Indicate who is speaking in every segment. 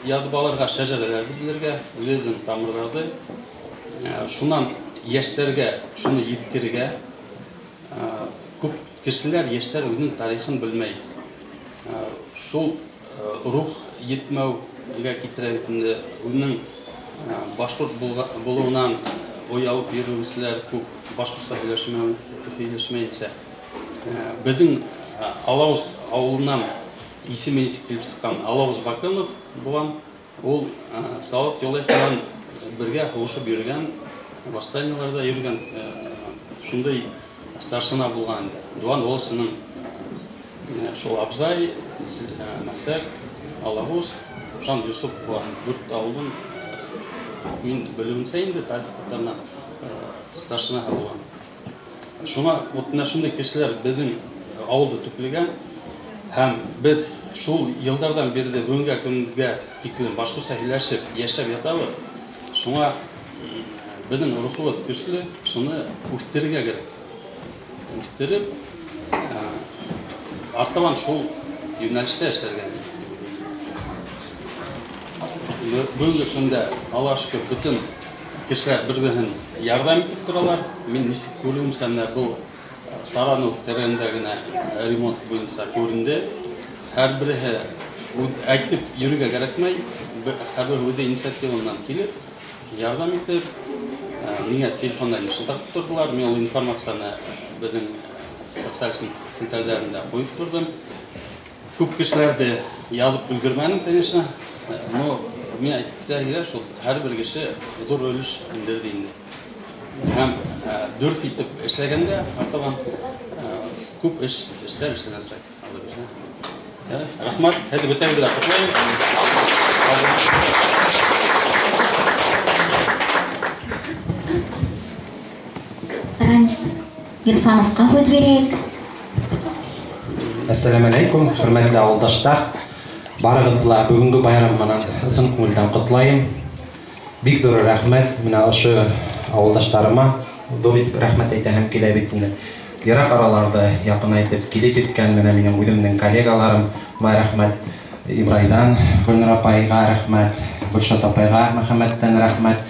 Speaker 1: Яҙып алырға, шәжәрәләрҙе белергә, үҙебеҙҙең тамырҙарҙы, шунан йәштәргә шуны еткерергә. Күп кешеләр, йәштәр үҙенең тарихын белмәй. Шул рух етмәүгә китерә бит инде. Үҙенең башҡорт булыуынан оялып йөрөүселәр күп, башҡортса һөйләшмәү, һөйләшмәйенсә. Беҙҙең Алауыз ауылынан исеме нисек килеп сыҡҡан? Алауыз Бакынов булған. Ул Салават Юлаев белән бергә һуғышып йөргән, восстаниеларда йөргән шундый старшина булған инде. Дуван волостының шул Абзай, Мәсәк, Алабуз, Жан Йосоп булған дүрт ауылдың, мин белеүемсә инде, тарих китаптарынан, старшинаһы булған. Шуңа вот менә шундый кешеләр безнең авылда төплегән һәм без шул елдардан бирле бүгенге көнгә тиклем башкортча һөйләшеп яшәп ятабыз. Шуңа безнең рухыбыз көчле, шуны үстерергә кирәк. Үстереп, артабан шул юнәлештә эшләргә дип уйлыйм. Бүгенге көндә, Аллага шөкер, бөтен кешеләр бер-береһен ярдәм итеп торалар. Мин ничек күрүемчә, менә был сараны үткәргәндә генә ремонт буенча күренде. Һәрбереһе әйтеп йөрергә кәрәкмәй, һәрбере үзе инициативаннан килеп, ярдәм итеп, миңа телефоннан шылтыратып тордылар. Мин ул информацияне безнең социаль челтәрләрендә куеп тордым. Күп кешеләрде язып өлгермәдем, конечно, но мин әйтә килә, шул һәрбер кеше зур өлеш индерде инде. Һәм дөрес итеп эшләгәндә, артабан күп эш эшләр эшләнәчәк. Рәхмәт, һәр бөтәгезгә дә котлыйм.
Speaker 2: Ранис Гирфановка һүз бирәйек.
Speaker 3: Әссәламәләйкүм, хөрмәтле авылдаштар! Барыгызны да бүгенге байрам менән ысын күңелдән котлайым. Бик зур рәхмәт менә ошо авылдашларыма зур итеп рәхмәт әйтәһем килә бит инде. Ерак араларда якынайтып килеп йиткән менә минем үземнең коллегаларыма рәхмәт. Ибрайдан Гөлнур апайга рәхмәт, Гөлшат апайга Мөхәммәттән рәхмәт.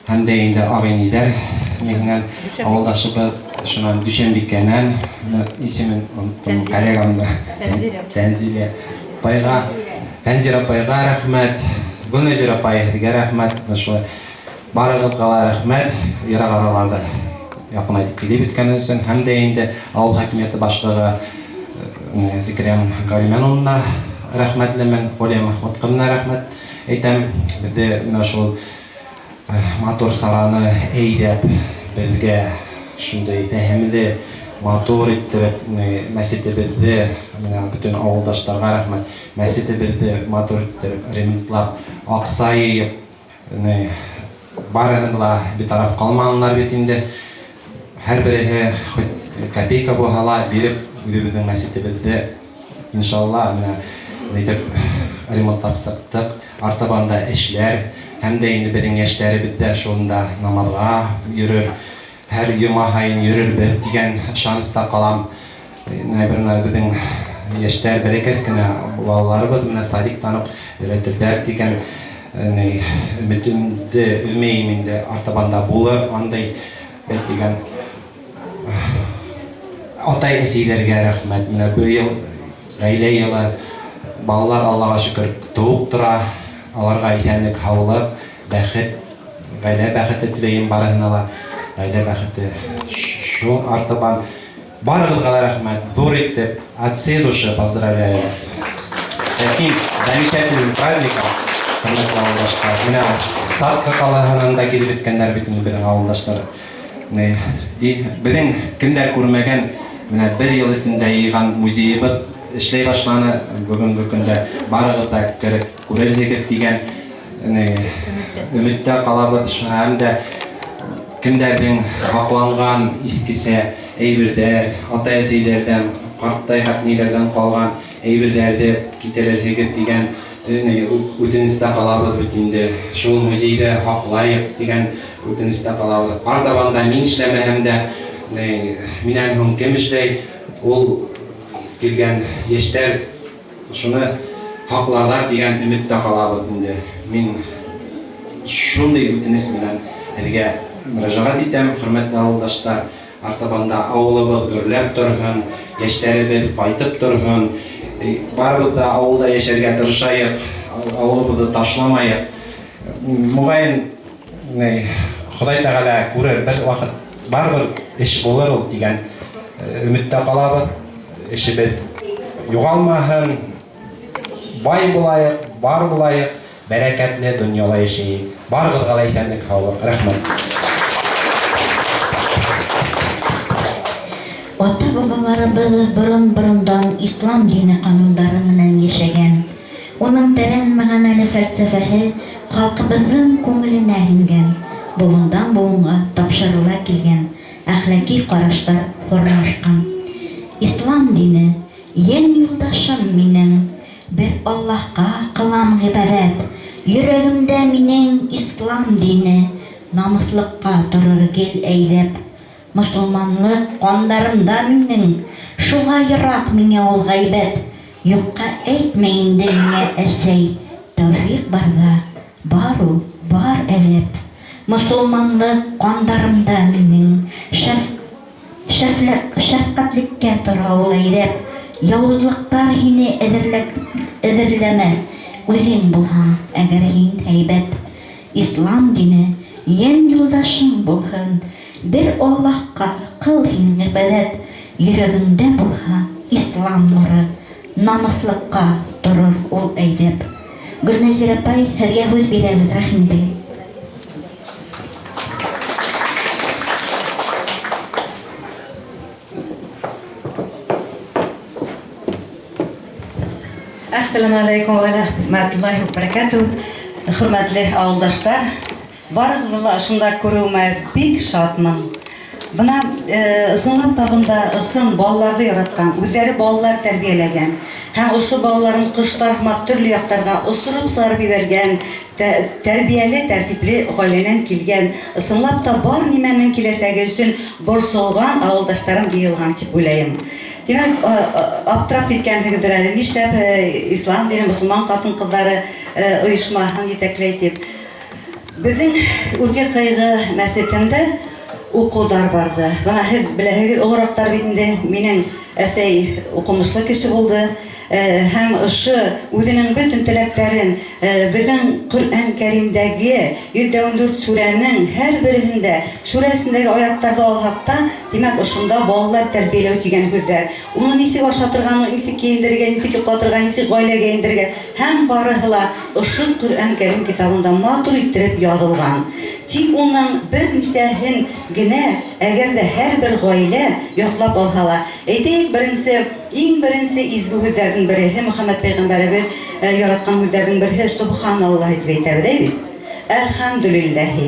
Speaker 3: Һәм дә инде агай-ниләр нигеннән авылдашыбыз, шуннан Дүшәнбикәнән, исемен оныттым, коллегамны, Тәнзилә апайга, Тәнзилә апайга рәхмәт, Гөлнәзир апай, һеҙгә рәхмәт, шулай барыгыҙға ла рәхмәт, ерак араларҙа якынайтып килеп еткән өсөн, һәм дә инде авыл хакимияте башлыгы Зикрия Галимян улына рәхмәтлемен, Олия Махмут кызына рәхмәт әйтәм, беҙҙе менә шул Матур сараны әйдәп, безгә шундый фәһемле, матур иттереп мәчетебезне, менә бөтен авылдашларга рәхмәт, мәчетебезне матур иттереп ремонтлап, акча йыеп, барыһын ла битараф калмаганнар бит инде. Һәрбереһе хоть копейка булһа ла биреп, үзебезнең мәчетебезне, иншалла, менә нитеп ремонтлап чыктык. Артабан да эшләр, һәм дә инде безнең яшьләребез дә шунда намазга йөрер, һәр йома һаен йөрербез дигән ышаныста калам. Наверное, безнең яшьләр бәләкәс кенә балаларыбыз менә садиктан ук өйрәтерләр дигән өметемде өзмәем инде, артабан да булыр андый дигән. Атай-әсиләргә рәхмәт, менә быел Гаилә елы, балалар Аллага шөкер туып тора, аларга исәнлек, һаулык, бәхет, гаилә бәхете теләем барысына да, гаилә бәхете шул артабан. Барыгызга да рәхмәт, зур итеп, от всей души поздравляю вас с таким замечательным праздником, хөрмәтле авылдашлар. Менә Сатка калаһыннан да килеп беткәннәр бит инде безнең авылдашлар. И безнең кемнәр күрмәгән, менә бер ел эчендә йыйган музеебыз эшләй башланы. Бүгенге көндә барыгыз да кереп күрерсегез дигән өметтә калабыз. Һәм дә кемнәрнең һакланган искесә әйбердәр, ата-әсәйләрдән, карт ниләрдән калган әйберләрде китерерсегез дигән үтенечтә калабыз бит инде. Шул музейда һаклаек дигән үтенечтә калабыз. Артабан да мин эшләмәһәм дә, миннән һуң кем эшләй? Ул килгән яшьләр шуны Һаҡларҙар тигән өмөттә ҡалабыҙ инде. Мин шундай үтенес менән һеҙгә мөрәжәғәт итәм, хөрмәтле ауылдаштар. Артабан да ауылыбыҙ гөрләп торһон, йәштәребеҙ ҡайтып торһон. Барыбыҙ ҙа ауылда йәшәргә тырышайыҡ, ауылыбыҙҙы ташламайыҡ. Моғайын, Хоҙай Тәғәлә күрер, бер ваҡыт барыбер эш булыр ул тигән өмөттә ҡалабыҙ. Эшебеҙ юғалмаһын, бай булайыҡ, бар булайыҡ, бәрәкәтле донъяла йәшәйек. Барығыҙға ла иҫәнлек, һаулыҡ. Рәхмәт.
Speaker 2: Ата-бабаларыбыҙ борон-борондан ислам дине канундары менән яшәгән. Уның тәрән мәғәнәле фәлсәфәһе халҡыбыҙҙың күңеленә һеңгән, быуындан-быуынға тапшырыла килгән әхлаки ҡараштар формалашҡан. Ислам дине, йән юлдашым минең, Бер Аллаһка кылам гыйбадәт. Йөрәгемдә минең ислам дине, Намыслыкка торыр гел әйҙәп. Мосолманлык каннарымда минең, Шуға ерак миңә ул гайбәт. Юкка әйтмәй инде миңә әсәй, Тәүфыйк барҙа, бар ул, бар әҙәп. Мосолманлык каннарымда минең, Шәф, шәфләк, шәфкатьлеккә тора ул әйҙәп. Явызлыктар һине эҙерләп, эҙерләмәҫ, Үзең булһаң әгәр һин һәйбәт. Ислам дине йән юлдашың булһын, Бер Аллаһка кыл һин гыйбадәт, Йөрәгеңдә булһа ислам нуры, Намыслыкка торор ул әйҙәп. Гөлнәзир апай, һеҙгә һүҙ бирәбеҙ, рәхим итегеҙ.
Speaker 4: Әссәләмү алейкум вә рәхмәтуллаһи вә бәрәкәтүһ. Хөрмәтле ауылдаштар, барыгыҙҙы ла ошонда күреүемә бик шатмын. Бына ысынлап та бында ысын балаларҙы яратҡан, үҙҙәре балалар тәрбиәләгән һәм ошо балаларын ҡоштар һымаҡ төрлө яҡтарға осороп сығарып ебәргән тәрбиәле, тәртипле ғаиләнән килгән, ысынлап та бар нимәнең киләсәге өсөн борсолған ауылдаштарым йыйылған тип уйлайым. Тимәк, аптырап киткәнһегеҙҙер әле, нишләп ислам дине, мосолман ҡатын-ҡыҙҙары ойошмаһын етәкләй тип. Беҙҙең Үрге Ҡыйғы мәсетендә уҡыуҙар барҙы. Бына һеҙ беләһегеҙ, олораҡтар бит инде, минең әсәй уҡымышлы кеше булды. Һәм ошо үҙенең бөтөн теләктәрен беҙҙең Ҡөрьән Кәримдәге 114 сүрәнең һәр береһендә, сүрәсендәге аяттарҙы алһаҡ та, димәк, ошонда балалар тәрбиәләү тигән һүҙҙәр. Уны нисек ашатырға, уны нисек кейендерергә, нисек йоҡлатырға, нисек ғаиләгә индерергә һәм барыһы ла ошо Ҡөрьән Кәрим китабында матур иттереп яҙылған. Тик уның бер нисәһен генә, әгәр дә һәрбер ғаилә ятлап алһа ла, әйтәйек, беренсе, иң беренсе изге һүҙҙәрҙең береһе, Мөхәммәд пәйғәмбәребеҙ яратҡан һүҙҙәрҙең береһе Собханаллаһ итеп әйтәбеҙ, әй бит? Әлхәмдүлилләһи.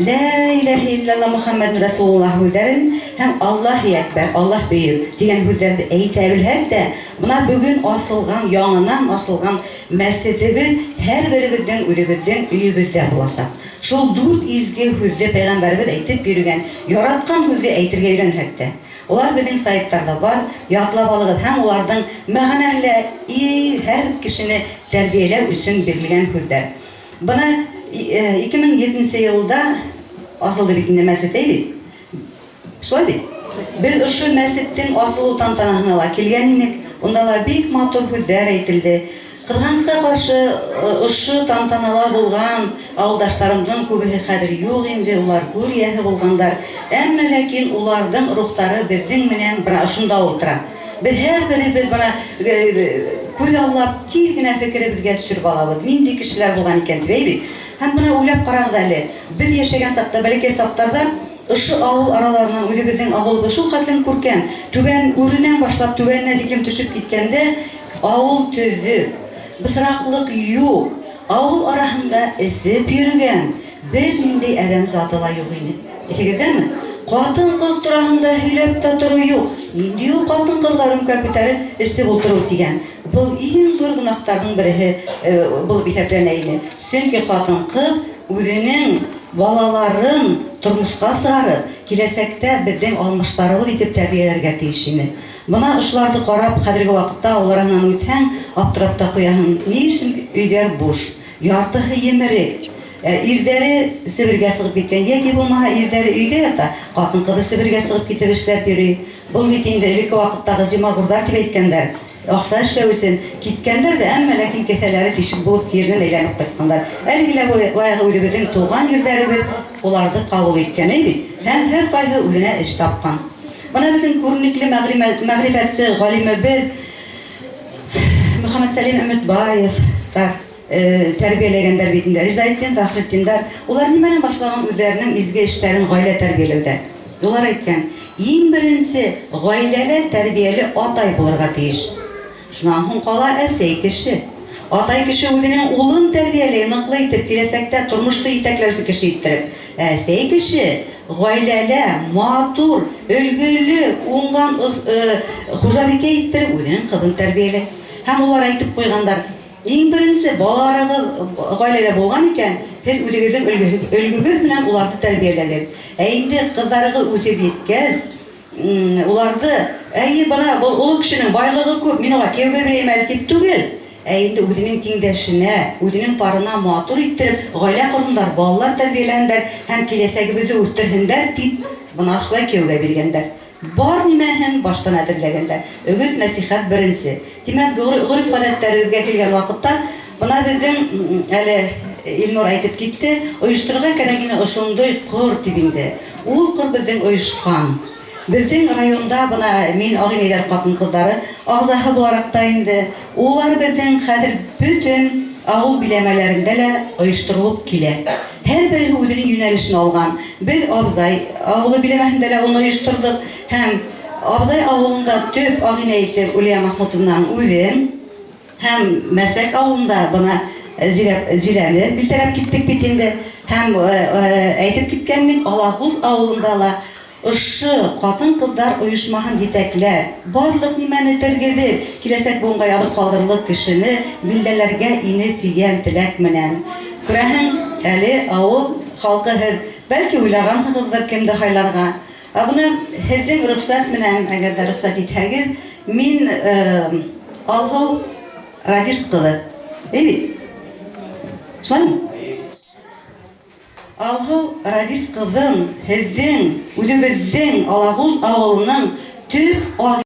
Speaker 4: Лә иләһә илляллаһ Мөхәммәдүн Рәсулуллаһ һүҙҙәрен һәм Аллаһи әкбәр, Аллаһ бөйөк тигән һүҙҙәрҙе әйтә белһәк тә, бына бөгөн асылған, яңынан асылған мәсетебеҙ һәрберебеҙҙең үҙебеҙҙең өйөбөҙҙә буласаҡ. Шул дүрт изге һүҙҙе пәйғәмбәребеҙ әйтеп йөрөгән, яратҡан һүҙҙе әйтергә өйрәнһәк тә. Улар беҙҙең сайттарҙа бар, ятлап алығыҙ һәм уларҙың мәғәнәһе лә и һәр кешене тәрбиәләү өсөн бирелгән һүҙҙәр. Бына 2007 нсе йылда асылды бит инде мәсет, әй бит? Шулай бит? Беҙ ошо мәсеттең асылыу тантанаһына ла килгән инек. Унда ла бик матур һүҙҙәр әйтелде. Ҡыҙғанысҡа ҡаршы, ошо тантанала булған ауылдаштарымдың күбеһе хәҙер юҡ инде, улар гүр эйәһе булғандар. Әммә ләкин уларҙың рухтары беҙҙең менән бына ошонда ултыра. Беҙ һәр беребеҙ бына күҙ аллап, тиҙ генә фекеребеҙгә төшөрөп алабыҙ, ниндәй кешеләр булған икән тип, әй бит? Һәм бына уйлап ҡарағыҙ әле, беҙ йәшәгән саҡта, бәләкәй саҡтарҙа ошо ауыл араларынан үҙебеҙҙең ауылыбыҙ шул хәтлем күркәм, түбән үренән башлап түбәненә тиклем төшөп киткәндә, авыл төҙөк, бысраҡлыҡ юҡ, авыл араһында эсеп йөрөгән бер ниндәй адәм заты ла юҡ ине. Иҫегеҙҙәме? Ҡатын-ҡыҙ тураһында һөйләп тә тороу юҡ. Нинди ул ҡатын-ҡыҙға рүмкә күтәреп эсеп ултырыу тигән? Был иң ҙур гөнаһтарҙың береһе булып иҫәпләнә ине. Сөнки ҡатын-ҡыҙ үҙенең балаларын тормошҡа сығарып, киләсәктә беҙҙең алмаштарыбыҙ итеп тәрбиәләргә тейеш ине. Бына ошоларҙы ҡарап, хәҙерге ваҡытта авыл араһынан үтһәң, аптырап та ҡуяһың, ни өсөн өйҙәр буш, яртыһы емерек, ә ирҙәре Себергә сығып киткән, йәки булмаһа ирҙәре өйҙә ята, ҡатын-ҡыҙы Себергә сығып китеп эшләп йөрөй. Был бит инде элекке ваҡыттағы зимагурҙар тип әйткәндәр. Аҡса эшләү өсөн киткәндәр ҙә, әммә ләкин кеҫәләре тишек булып киренән әйләнеп ҡайтҡандар. Әлеге лә баяғы үҙебеҙҙең туған ерҙәребеҙ уларҙы ҡабул иткән, әй бит, һәм һәр ҡайһы үҙенә эш тапҡан. Бына беҙҙең күренекле мәгърифәтсе ғалимебеҙ Мөхәммәтсәлим Өмөтбаевтар тәрбиәләгәндәр бит инде. Ризаэтдин Фәхретдиндар. Улар нимәнән башлаган үҙҙәренең изге эштәрен гаилә тәрбиәләүҙә? Улар әйткән, иң беренсе гаиләлә тәрбиәле атай булырга тиеш. Шунан һуң ҡала әсәй кеше. Атай кеше үзенең улын тәрбиәләй, ныҡлы итеп, киләсәктә тормошты итәкләүсе кеше иттереп. Ә әсәй кеше гаиләлә матур, өлгөле, уңган хужабикә иттереп үзенең кызын тәрбиәләй. Һәм улар әйтеп куйгандар, Иң беренче балаларыгыз гаиләлә булган икән, һез үзегезнең өлгегез белән уларны тәрбияләгез. Ә инде кызларыгыз үсеп җиткәч, уларды, әйе, бына был олы кешенең байлыгы күп, мин аңа кияүгә бирәем әле дип түгел, ә инде үзенең тиңдәшенә, үзенең парына матур иттереп гаилә корһыннар, балалар тәрбияләһендәр һәм киләсәгебезне үстерһендәр дип, бына шулай кияүгә биргәндәр. Бар нимәһен баштан әҙерләгәндә, өгөт-нәсихәт беренсе. Тимәк, гореф-гадәтләребеҙгә килгән ваҡытта, бына беҙҙең әле Илнур әйтеп китте, ойошторорға кәрәк ине ошондай ҡор дип инде. Ул ҡор беҙҙең ойошҡан. Беҙҙең районда бына мин Ағинәйҙәр ҡатын-ҡыҙҙары ағзаһы булараҡ та инде, улар беҙҙең хәҙер бөтөн ауыл биләмәләрендә лә ойошторолоп килә. Һәр береһе үҙенең йүнәлешен алған. Беҙ Абзай авылы биләмәһендә лә уны ойошторҙоҡ һәм Абзай авылында төп агинә итеп Үлия Махмутовнаның үҙен һәм Мәсәк авылында бына Зилә, Зиләне билдәләп киттек бит инде. Һәм әйтеп киткәнмен, Алагуз авылында ла Ошо катын-кызлар оешмаһын җитәкләп, барлык нимәне тергезеп, киләсәк буынга язып калдырырлык кешене билдәләргә ине дигән теләк менән. Күрәһең, әле авыл халкы һез, бәлки, уйлаганһыгыздыр кемде һайларга. Ә бына һеҙҙең рөхсәт менән, әгәр дә рөхсәт итһәгез, мин Алһыу Радис кызы, әй бит? Шулаймы? Алһыу Радис кызын һеҙҙең, үҙебеҙҙең Алагуз авылының төп.